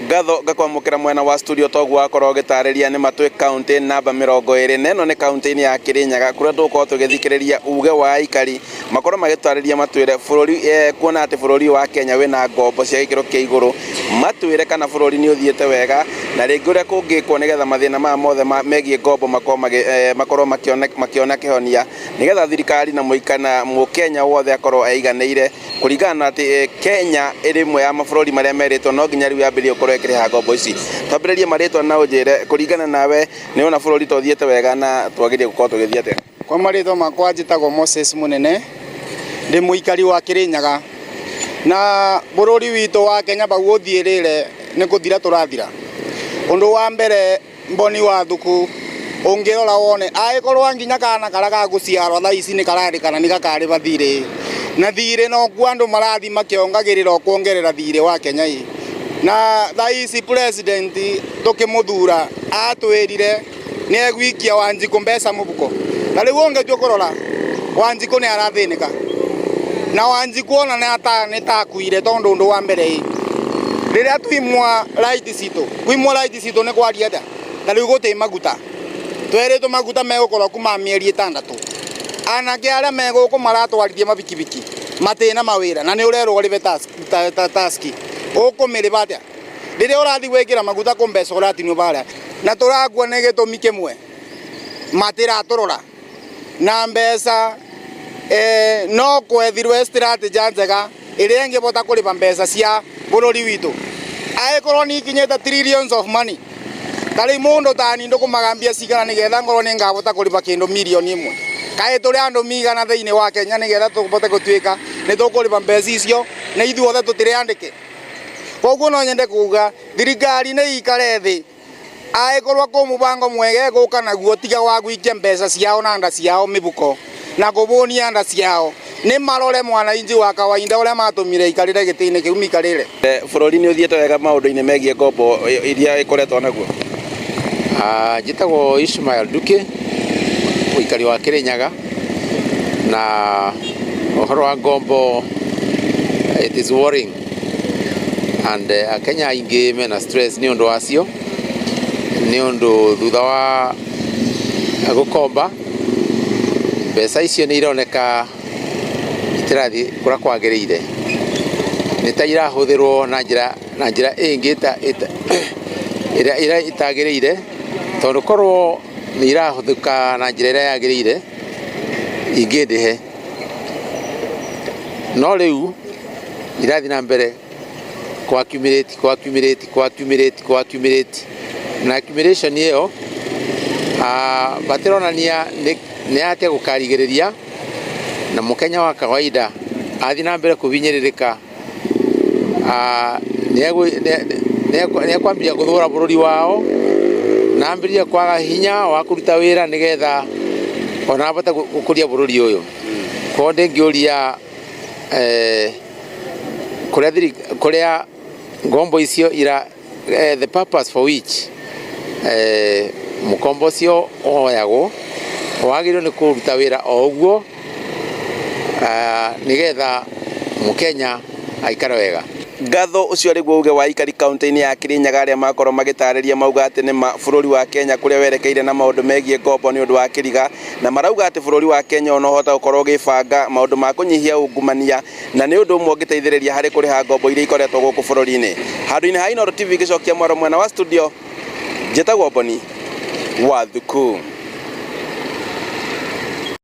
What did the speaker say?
Ngatho ngakwamũkĩra mwena wa studio toguo wakorwo ũgĩtarĩria nĩ matwĩ kaunti namba 20 na ĩno nĩ kaunti-inĩ ya Kirinyaga kũrĩa tũgũkorwo tũgĩthikĩrĩria uge wa aikari makorwo magĩtarĩria matwĩre bũrũri kuona atĩ bũrũri wa Kenya wĩna ngombo cia gĩkĩro kĩa igũrũ, matwĩre kana bũrũri nĩ ũthiĩte wega na rĩngĩ ũrĩa kũngĩkwo nĩgetha mathĩna maya mothe megiĩ ngombo makorwo makĩona kĩhonia nĩgetha thirikari na mũikana mũkenya wothe akorwo eiganĩire kũringana na atĩ Kenya ĩrĩ ĩmwe ya mabũrũri marĩa merĩtwo no nginya rĩu yambĩrĩrie gũkorwo ĩkĩrĩha ngombo ici. Twambĩrĩrie marĩtwa na ũnjĩre kũringana nawe nĩ ũrona bũrũri ta ũthiĩte wega na twagĩrĩire gũkorwo tũgĩthiĩ atĩa? Kwa marĩtwa makwa njĩtagwo Moses Mũnene, ndĩ mũikari wa Kĩrĩnyaga, na bũrũri witũ wa Kenya bau ũthiĩrĩre nĩ gũthira tũrathira. Ũndũ wa mbere mboni wa thuku ũngĩrora wone angĩkorwo nginya kana karĩa gagũciarwo thaa ici nĩ kararĩkana nĩ gakarĩba thirĩ, na thirĩ nokuo andũ marathiĩ makĩongagĩrĩra o kuongerera thirĩ wa Kenya ĩ. Na thaa ici president tũkĩmũthura atwĩrire nĩ egwikia Wanjikũ mbeca mũbuko, na rĩu ũngĩtua kũrora Wanjikũ nĩ arathĩnĩka, na Wanjikũ ona nĩ takuire tondũ ũndũ wa mbere ĩ, rĩrĩa twimwa right citũ, kwimwa right citũ nĩ kwaria atĩa? Ta rĩu gũtĩ maguta, twerĩtwo maguta megũkorwo kuma mĩeri 6. Anake arĩa me gũkũ maratwarithia mabikibiki matĩna mawĩra, na nĩ ũrerwo ũrĩbe taski, ũkũmĩrĩba atĩa? Rĩrĩa ũrathiĩ gwĩkĩra maguta kũ mbeca ũratinio barĩa, na tũrakua nĩ gĩtũmi kĩmwe, matiratũrora na mbeca no kwethirwe strategy njega ĩrĩa ĩngĩbota kũrĩba mbeca cia bũrũri witũ. Angĩkorwo nĩ ikinyĩte trillions of money, ta rĩu mũndũ tani ndũkũmaga mbia cigana nĩgetha ngorwo nĩ ngabota kũrĩba kĩndũ mirioni 1. Kaĩ tũrĩ andũ migana thĩinĩ wa Kenya nĩgetha tũbote gũtuĩka nĩ tũkũrĩba mbeca icio, na ithuothe tũtirĩ andĩke. Koguo no nyende kuga thirikari nĩ ikare thĩ, angĩkorwo kwĩ mũbango mwega ĩgũka naguo tiga wa gũikia mbeca ciao na nda ciao mĩbuko na kũbũnia nda ciao, nĩ marore mwananchi wa kawaida ũrĩa matũmire aikarĩre gĩtĩ-inĩ kĩu mikarĩre. Bũrũri nĩ ũthiĩte wega maũndũ-inĩ megiĩ ngombo iria ĩkoretwo naguo? Njĩtagwo Ishmael Nduki, mũikari wa Kirinyaga, na ũhoro wa ngombo it is worrying and Akenya aingĩ mena stress nĩ ũndũ wacio, nĩ ũndũ thutha wa gũkomba mbeca icio nĩ ironeka itirathiĩ kũrĩa kwagĩrĩire, nĩ ta irahũthĩrwo na njĩra ĩngĩ ĩrĩa ĩtagĩrĩire, tondũ korwo nĩ irahũthĩka na njĩra ĩrĩa yagĩrĩire ingĩndĩhe, no rĩu irathiĩ na mbere kũ accumulate, kũ accumulate, kũ accumulate, kũ accumulate, na accumulation ĩyo batironania nĩ atĩa gũkarigĩrĩria, na mũkenya wa kawaida athiĩ na mbere kũhinyĩrĩrĩka, nĩ ekwambĩrĩria gũthũra bũrũri wao na ambĩrĩrie kwaga hinya wa kũruta wĩra nĩgetha ona abote gũkũria bũrũri ũyũ. Koguo ndĩngĩũria kũrĩa ngombo icio ira the purpose for which mũkombo ũcio ũhoyagwo wagĩrĩirwo nĩ kũruta wĩra o ũguo nĩgetha mũkenya aikare wega. Ngatho ũcio arĩguo uge wa aikari kaunti-inĩ ya Kirinyaga arĩa makorwo magĩtarĩria mauga atĩ nĩ ma bũrũri wa Kenya kũrĩa werekeire na maũndũ megiĩ ngombo nĩ ũndũ wa kĩriga, na marauga atĩ bũrũri wa Kenya ona ũhota gũkorwo ũgĩbanga maũndũ ma kũnyihia ungumania, na nĩ ũndũ ũmwe ũngĩteithĩrĩria harĩ kũrĩha ngombo iria ikoretwo gũkũ bũrũri-inĩ. Handũ-inĩ ha Inooro TV ngĩcokia mwaro mwena wa studio, njĩtagwo Mboni wa Thuku.